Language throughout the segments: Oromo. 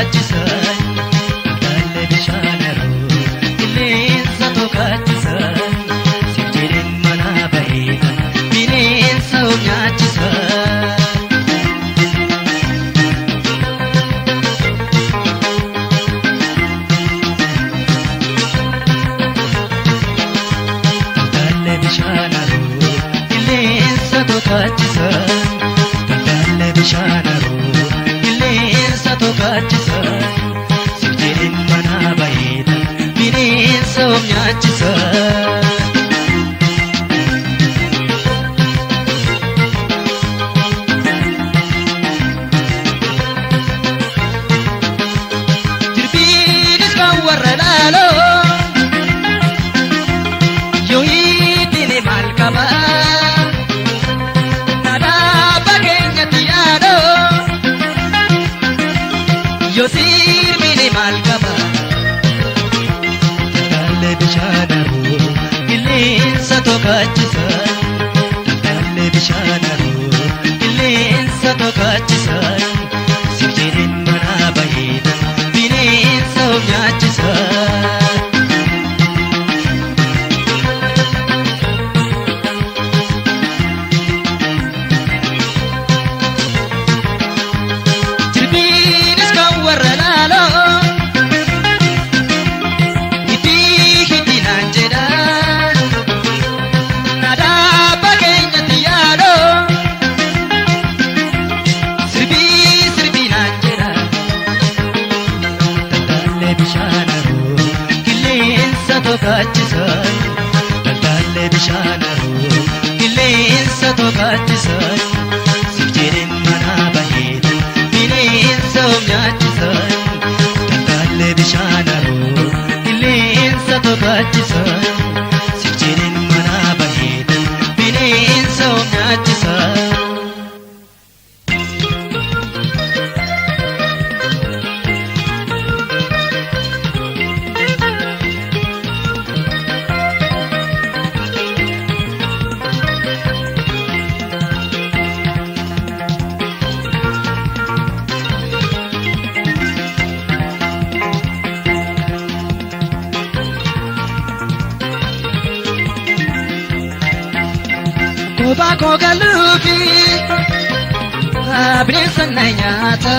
tokaachisa. Daldalli bishaan haroo qilleensa tokaachisa. Siif jedheen manaa baheeta bineensa of nyaachisa. Daldalli bishaan haroo qilleensa tokaachisa. Daldalli bishaan haroo qilleensa tokaachisa. Siif jedheen manaa baheeta bineensa of nyaachisa. Jirbiinis kan warra laaloo yoo hiitine maal qaba? Dhadhaa fageenyatti yaadoo yoo sirmine maal qaba? Daldalli bishaan haroo qilleensa tokaachisa. Daldalli bishaan haroo qilleensa tokaachisa. Siif jedheen manaa baheeta bineensa of nyaachisa. Jirbiinis kan warra laaloo hidhii hidhinaan jedha. Dhadhaa fageenyatti yaadoo sirbii sirbinaan jedha. Daldalli bishaan haroo qilleensa tokaachisa. Daldalli bishaan haroo qilleensa tokaachisa. Siif jedheen manaa baheeta bineensa of nyaachisa. Daldalli bishaan haroo qilleensa tokaachisa. Siif jedheen manaa baheeta bineensa of nyaachisa. Kophaa koo galuufi bineensa na nyaata.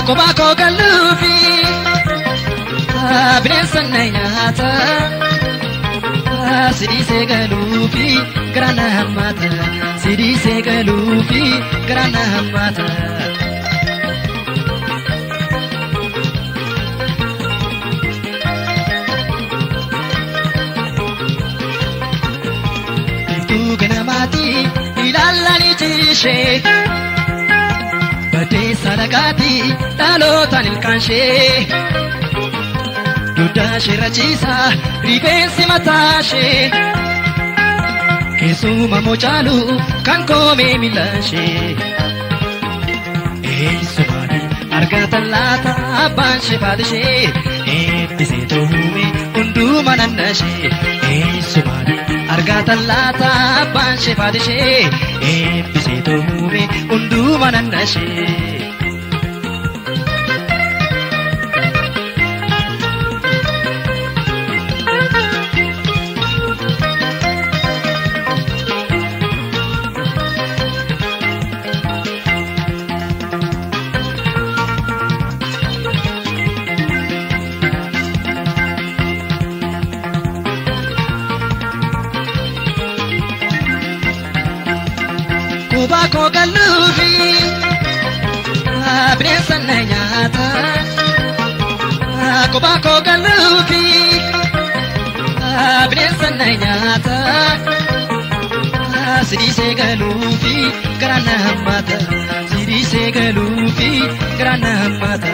Kophaa koo galuufi bineensa na nyaata. Sidiisee galuufi garaa na hammaata. Sidiisee galuufi garaa na hammaata. Biiftuu ganamaati ilaalanii ciishee. Baddee salaqaati dhalootaan ilkaan ishee. Dugda ishee rachiisa rifeensi mataa ishee. Keessuma mocaalu kan koomee miila ishee. Eessumaan argatan laata abbaan ishee faati ishee. Eebbisee toohume hundumaa nanna ishee. Eessumaan argatan laata abbaan ishee faati ishee. Eebbisee toohume hundumaa nanna ishee. Kophaa koo galuufi bineensa na nyaata. Kophaa koo galuufi bineensa na nyaata. Sidiisee galuufi garaa na hammaata. Sidiisee galuufi garaa na hammaata.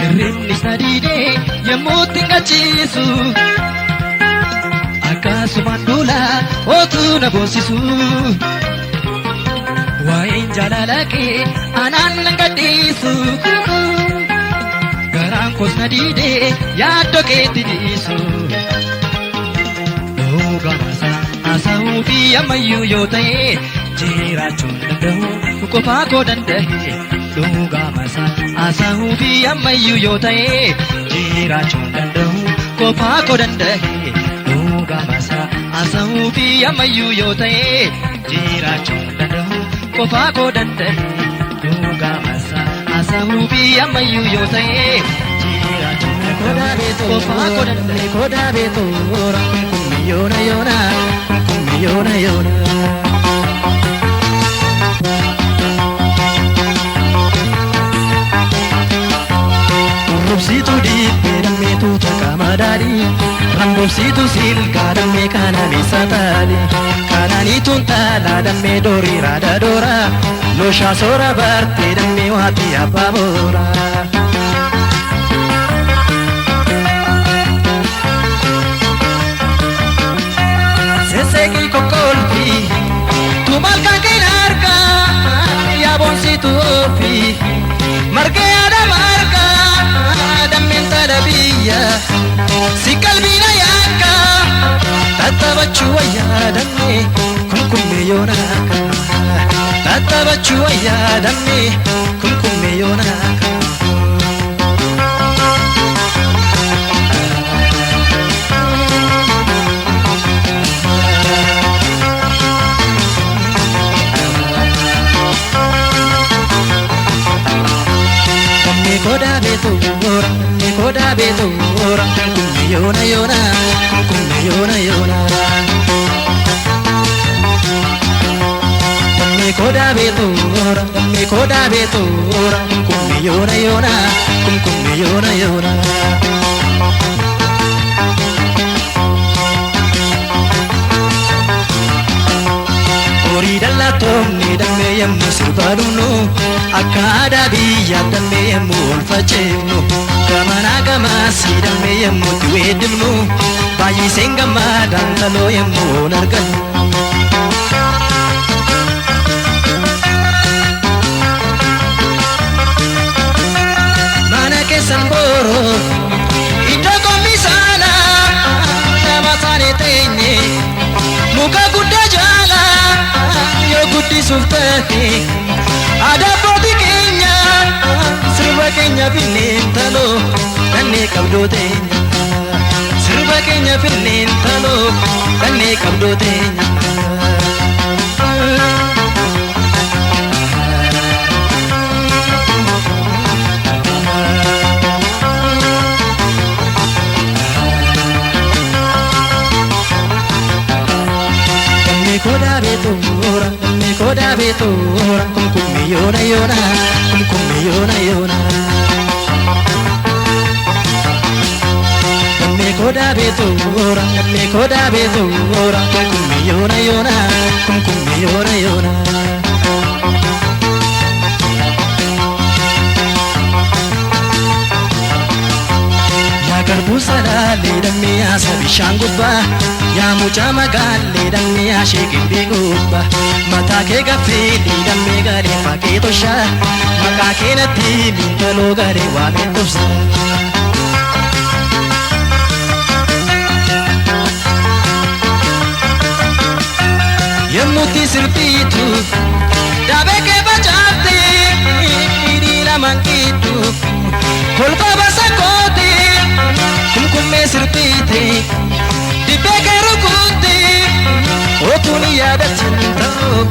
Hirribni na diidee yommuu itti gachiisu. Akkasumaan duula otuu na boonsisu. Waa'een jaalala kee anaan nan gadhiisu. Garaan koos na diidee yaaddoo keetti dhiisu. ammayyuu yoo ta'e jiraachuun danda'u qofaa koo danda'e dhugaa masaa haasa'uu fi ammayyuu yoo ta'e jiraachuun danda'u qofaa koo danda'e dhugaa masaa haasa'uu fi ammayyuu yoo ta'e jiraachuun danda'u qofaa koo danda'e dhugaa masaa haasa'uu fi ammayyuu yoo ta'e jiraachuun danda'u qofaa koo danda'e. Koda beetora kumkumme yoona yoona kumkumme yoona yoona. Rubsitu dibbee dammeetu caqama daadhii rambobsitu silgaa dammee kana meessa taali kanaaniituun taalaa dammee doorii raada doora looshaa soora bartee dammee waatii abbaa boora. Seseeqii kokkolfi tumaal kan keenya argaa yaaboonsitu ofi margee adama argaa dammeen tala biyya si qalbiina yaaka tattabachuu wayyaa dammee kunkummee yoonaaka tattabachuu wayyaa dammee kunkummee yoonaaka. Dammee kodaa beetora dammee kodaa beetora kunkumme yoona yoona kunkumme yoona yoona. Dammee kodaa beetora dammee kodaa beetora kunkumme yoona yoona kunkumme yoona yoona. Horii dhallattoonni dammee yemmuu sirbaa dhumnu akka aadaa biyyaa dammee yemmuu ol faceefnu gamanaa gamaasii dammee yemmuu itti weeddifnu baay'iseen gammadaan taloo yemmuu ol argannu. Mana keessan booroo iddoo qommisaanaa nama isaanii teenye muka guddaa jala yoo guddisuuf ta'e aadaa abbootii keenya sirba keenya finneen taloo dhannee qabdoo teenya sirba keenya finneen taloo dhannee qabdoo teenya. Dammee kodaa beetora dammee kodaa beetora kunkumme yoona yoona kunkumme yoona yoona. Dammee kodaa beetora dammee kodaa beetora kunkumme yoona yoona kunkumme yoona yoona. Yaa garbuu salaalee dammee yaasa bishaan gubbaa yaa mucaa magaalee dammee yaashee gimbii gubbaa mataa kee gaffeelee dammee garee faqee toshaa maqaa kee natti mintaloo garee waamee tobsa. Yemmuutti sirbiitu daabee kee facaaftee hidhii lamaan qiddu kolfa basa kootee kumkummee sirbiite dibbee kee rukutte otuun yaadatin ta'u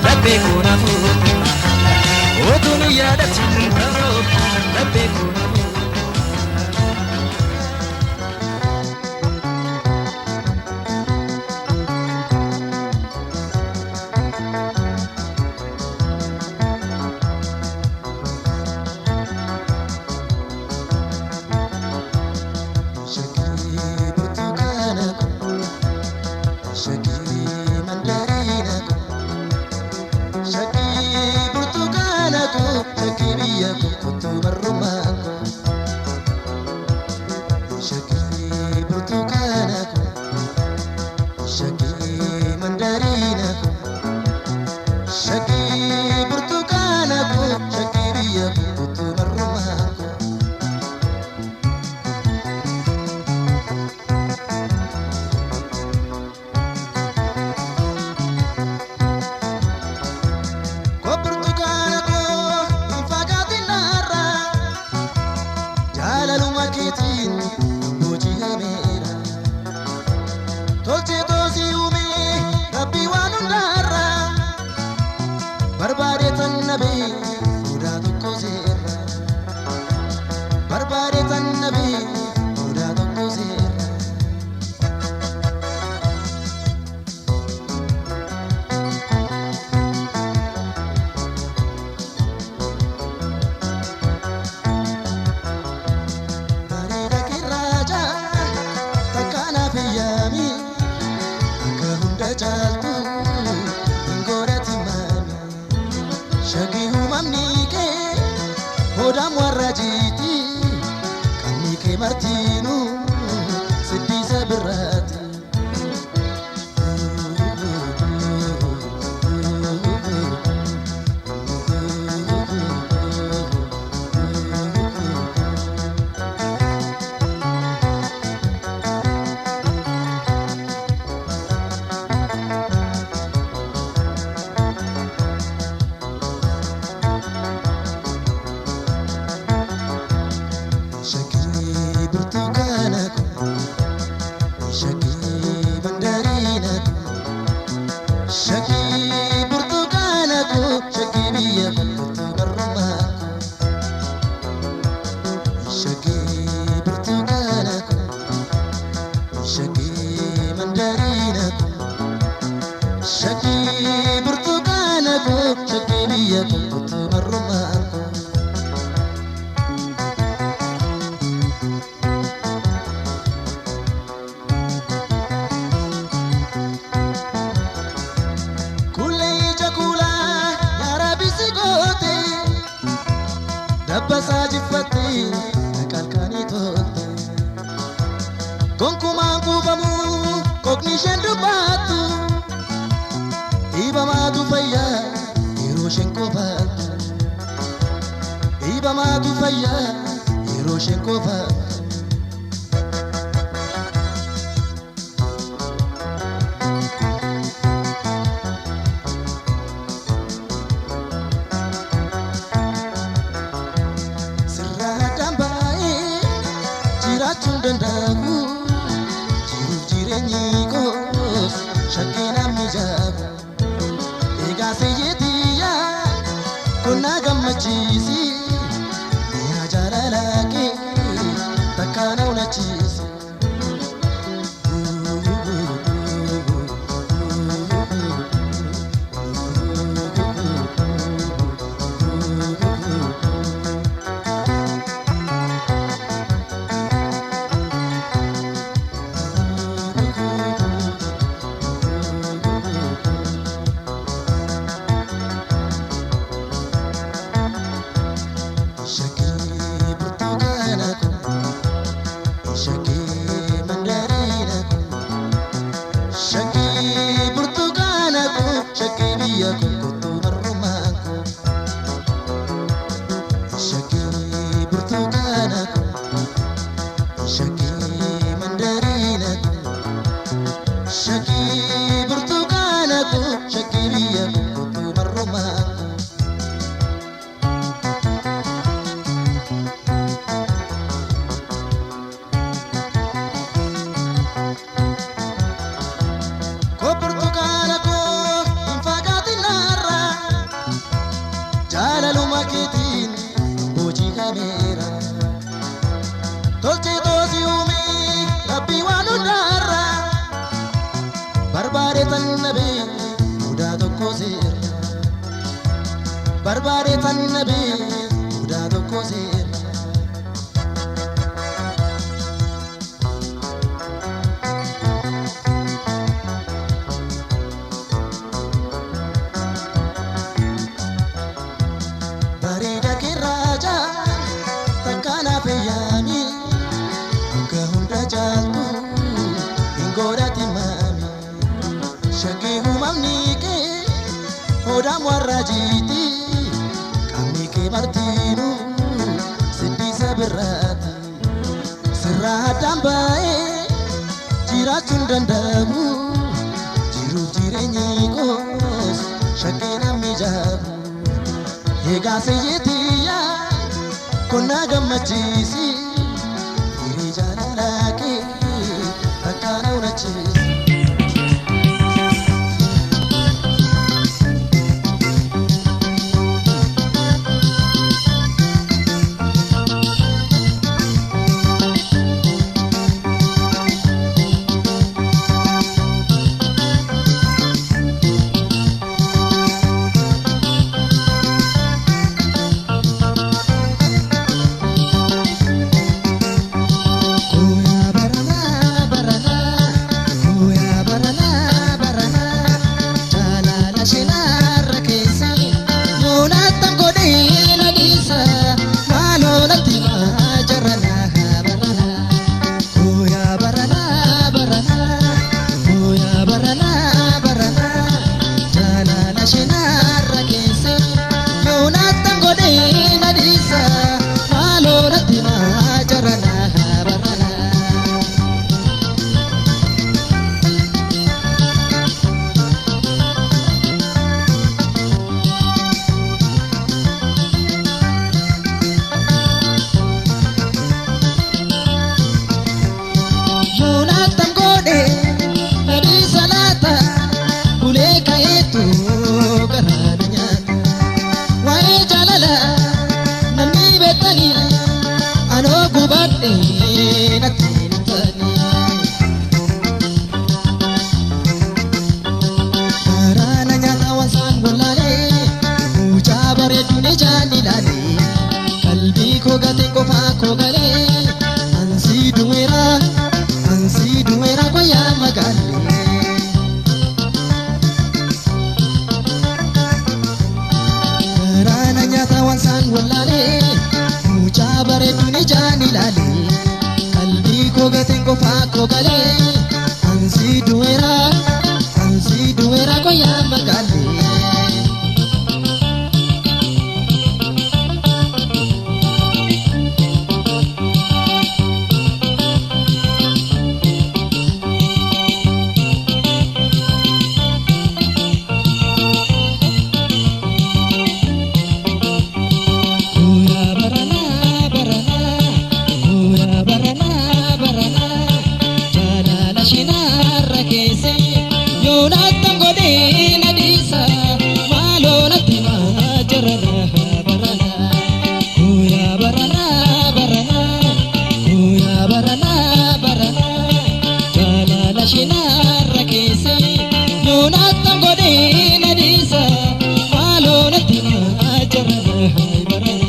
laphee koo na fuute otuun yaadatin ta'u laphee koo na fuute. Shakii burtukaana koo, shakii mandariina koo, shakii burtukaana koo, shakii biyya koo kottu barrumaa koo. Martinuu siddisa birraati. Shakkii burtukaana koo, shakkii mandariina koo, shakkii burtukaana koo, shakkii biyya kootu barrumaa koo. Shakkii burtukaana koo, shakkii mandariina koo, shakkii burtukaana koo, shakkii biyya kootu barrumaa koo. Kulee ija kuulaa yaara bisi goote dabbasaa jiffatte qalqanii tolte. Gonkumaan kuufamu kookni isheen dubbattu dhiibamaatu fayyaa yeroo isheen kofaattu. Dhiibamaatu fayyaa yeroo isheen kofaattu. Sirraa dambaa'ee jiraachuun danda'u jiruuf jireenyi koos shakkii namni jaabu. Egaa seeyyeetiyyaa konnaa gammachiisi mi'a jaalalaa kee takka na hunachiisi. Shakkii burtukaana koo, shakkii mandariina koo, shakkii burtukaana koo, shakkii biyya koo kottu barrumaa koo. Shakkii burtukaana koo, shakkii mandariina koo, shakkii burtukaana koo, shakkii biyya koo kottu barrumaa koo. Koo burtukaana koo hin fagaatinarra jaalaluma keetiin booji'ameera. Tolchee toosii uumee rabbii waan hundaarra barbaade tan nabee mudaa tokko seera. Barbaade tan nabee mudaa tokko seera. Bareeda keerraa takka naaf eeyyaami akka hunda caaltu hin godhati maami. Shakkii uumamni kee hodhaan warra jiiti qaamni kee martiinuu siddisa birraati. Sirraa addaan baa'ee jiraachuun danda'amu jiruuf jireenyi koos shakkii namni jaabu. Egaa seeyyeetiyyaa konnaa gammachiisi firii jaalalaa kee takka na hunachiisi. Koyaa baranaa baranaa. keesse yoonattan godhee na dhiisa maaloo natti himaa jarana barana guyyaa barana barana guyyaa barana barana jaalala shinaarra keesse yoonattan godhee na dhiisa maaloo natti himaa jarana barana.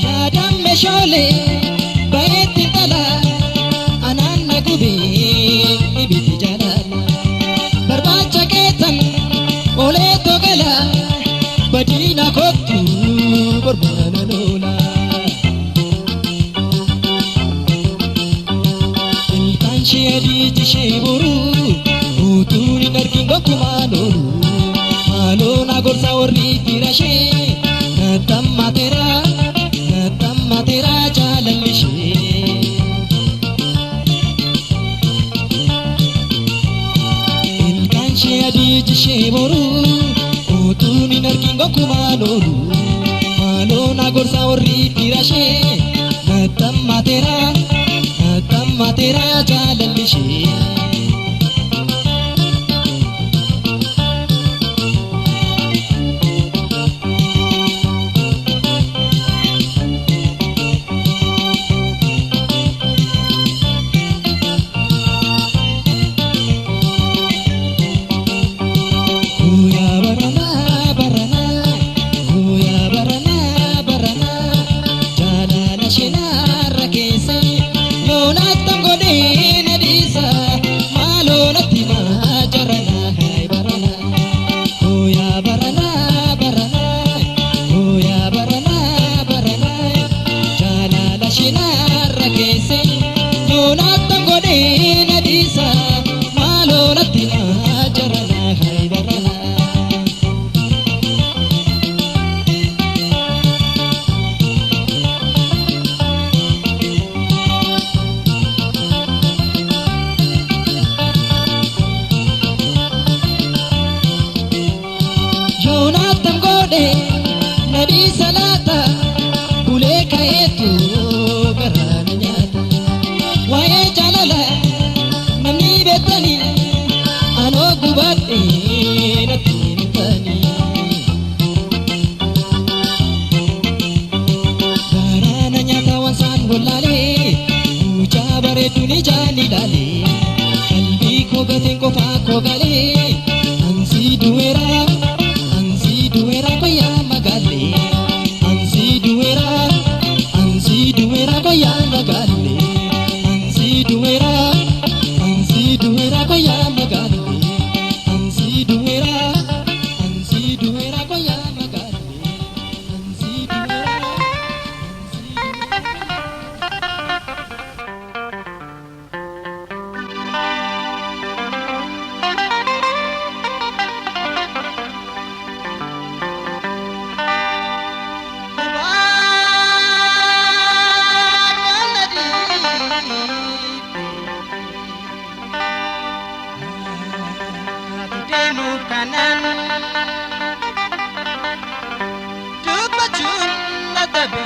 Yaadaan meeshaalee baay'eetti dhala anaan na gubee ibiddi jaalala barbaacha keetan olee togala badiina kottu gormana loola. Ilkaan ishee adii ishee boruu utuun hin argin gonkumaa loolu maaloo na gorsa warri fira ishee nattammateera nattammateera jaalalli ishee. Ilkaan ishee adii ishee boruu utuun hin argin gonkumaa loolu maaloo na gorsa warri fira ishee nattammateera nattammateera jaalalli ishee. Guyyaa barana barana guyyaa barana barana jaalala shinaarra keesse yoonattan godhee na dhiisa maaloo natti himaa jarana barana guyyaa barana barana guyyaa barana barana jaalala shinaarra keesse yoonattan godhee na dhiisa maaloo natti himaa jarana barana. Yoonattan godhe nadhii salaata bulee ka'eetu garaa na nyaata. Waa'ee jaalala namni beektani anoo gubadhe natti himtani. Garaa na nyaata waan isaan wallaalee mucaa bareedduun ijaan ilaalee qalbii koo gateen qofaa koo galee ansii du'eera ansii du'eera koyyaa magaalee ansii du'eera ansii du'eera koyyaa magaalee ansii du'eera ansii du'eera koyyaa magaalee ansii du'eera ansii du'eera koyyaa magaalee ansii du'eera ansii du'eera. Ati deemuuf kana kan dubbachuun dadhabe.